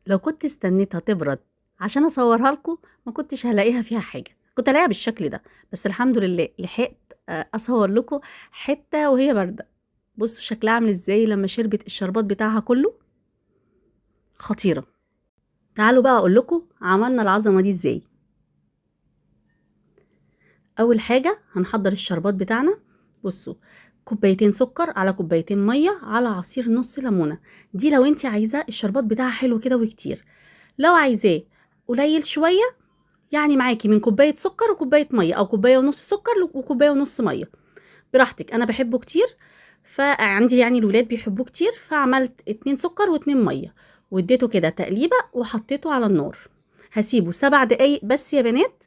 لو كنت استنيتها تبرد عشان اصورها لكم ما كنتش هلاقيها فيها حاجة، كنت هلاقيها بالشكل ده، بس الحمد لله لحقت اصور لكم حتة وهي باردة. بصوا شكلها عامل ازاي لما شربت الشربات بتاعها كله، خطيرة. تعالوا بقى اقول لكم عملنا العظمة دي ازاي. اول حاجة هنحضر الشربات بتاعنا. بصوا كوبايتين سكر على كوبايتين مية على عصير نص ليمونه، دي لو انت عايزه الشربات بتاعها حلو كده وكتير. لو عايزاه قليل شوية يعني معاكي من كوباية سكر وكوبايه مية، او كوباية ونص سكر وكوبايه ونص مية، براحتك. انا بحبه كتير، فعندي يعني الولاد بيحبوه كتير، فعملت 2 سكر و2 مية واديته كده تقليبه وحطيته على النار. هسيبه 7 دقايق بس يا بنات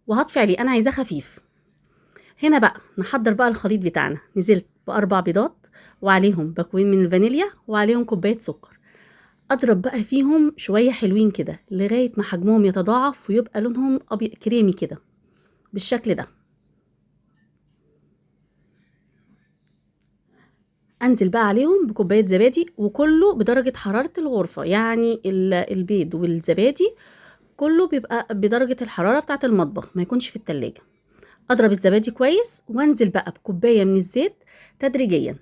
وهطفي عليه، انا عايزاه خفيف. هنا بقى نحضر بقى الخليط بتاعنا. نزلت ب4 بيضات وعليهم باكوين من الفانيليا وعليهم كوباية سكر، اضرب بقى فيهم شوية حلوين كده لغاية ما حجمهم يتضاعف ويبقى لونهم ابيض كريمي كده بالشكل ده. انزل بقى عليهم بكوبايه زبادي، وكله بدرجة حرارة الغرفة، يعني البيض والزبادي كله بيبقى بدرجة الحرارة بتاعه المطبخ، ما يكونش في التلاجة. اضرب الزبادي كويس وانزل بقى بكوبايه من الزيت تدريجيا.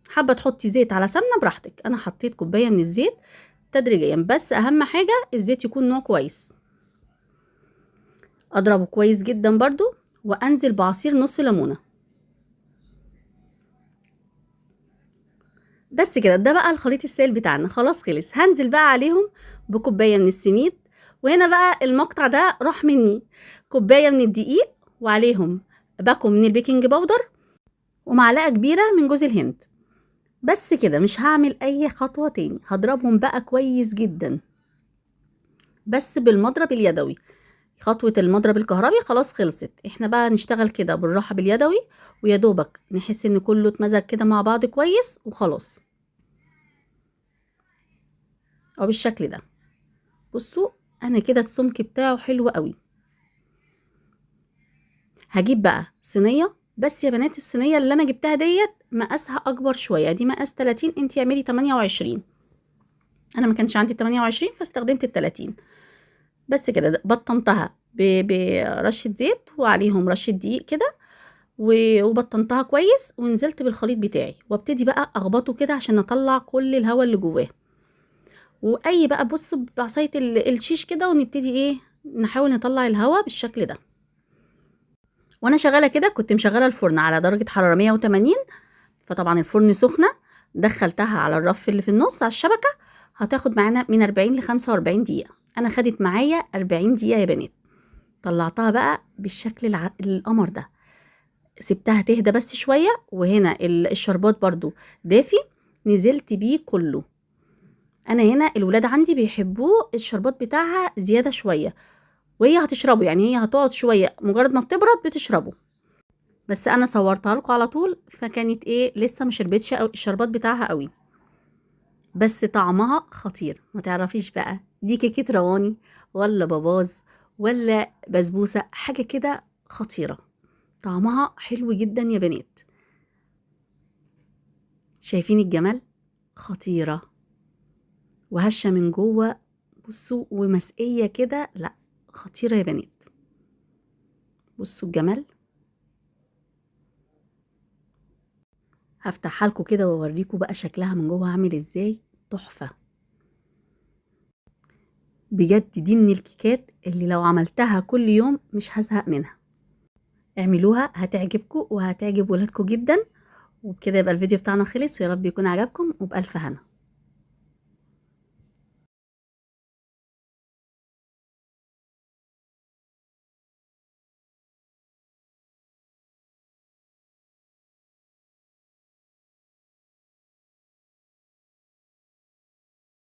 حابة تحطي زيت على سمنه براحتك، انا حطيت كوباية من الزيت تدريجيا، بس اهم حاجة الزيت يكون نوع كويس. اضربه كويس جدا برضو وانزل بعصير نص ليمونه بس كده. ده بقى الخليط السائل بتاعنا خلاص خلص. هنزل بقى عليهم بكوبايه من السميد، وهنا بقى المقطع ده راح مني، كوباية من الدقيق وعليهم باكو من ال baking powder ومعلقة كبيرة من جوز الهند بس كده. مش هعمل اي خطوة تاني، هضربهم بقى كويس جدا بس بالمضرب اليدوي. خطوة المضرب الكهربي خلاص خلصت، احنا بقى نشتغل كده بالراحة باليدوي، ويا دوبك نحس ان كله اتمزج كده مع بعض كويس وخلاص، او بالشكل ده. بصوا انا كده السمك بتاعه حلو قوي. هجيب بقى صينية، بس يا بنات الصينية اللي انا جبتها ديت مقاسها اكبر شوية، دي مقاس 30، انتي اعملي 28. انا ما كانش عندي 28 فاستخدمت ال 30 بس كده. بطنتها برشة زيت وعليهم رشة دقيق كده، وبطنتها كويس ونزلت بالخليط بتاعي، وابتدي بقى اخبطه كده عشان اطلع كل الهواء اللي جواه. واي بقى بص بعصاية الشيش كده، ونبتدي نحاول نطلع الهواء بالشكل ده. وانا شغالة كده كنت مشغله الفرن على درجه حرارة 180، فطبعا الفرن سخنة، دخلتها على الرف اللي في النص على الشبكة، هتاخد معانا من 40 ل 45 دقيقة. انا خدت معايا 40 دقيقة يا بنات. طلعتها بقى بالشكل القمر ده، سبتها تهدى بس شوية. وهنا الشربات برضو دافي نزلت بيه كله. انا هنا الولاد عندي بيحبوه الشربات بتاعها زيادة شوية، وهي هتشربه، يعني هي هتقعد شوية مجرد ما بتبرد بتشربه، بس انا صورتها لكم على طول فكانت لسه ما شربتش الشربات بتاعها قوي، بس طعمها خطير. ما تعرفيش بقى دي كيكة رواني ولا باباز ولا بسبوسه، حاجة كده خطيرة، طعمها حلو جدا يا بنات. شايفين الجمال؟ خطيرة وهشه من جوه، بصوا ومسقيه كده، لا خطيرة يا بنات. بصوا الجمال، هفتحها لكم كده واوريكم بقى شكلها من جوه عامل ازاي. تحفة بجد، دي من الكيكات اللي لو عملتها كل يوم مش هزهق منها. اعملوها هتعجبكم وهتعجب ولادكم جدا. وبكده يبقى الفيديو بتاعنا خلص، يا رب يكون عجبكم، وبألف هنا.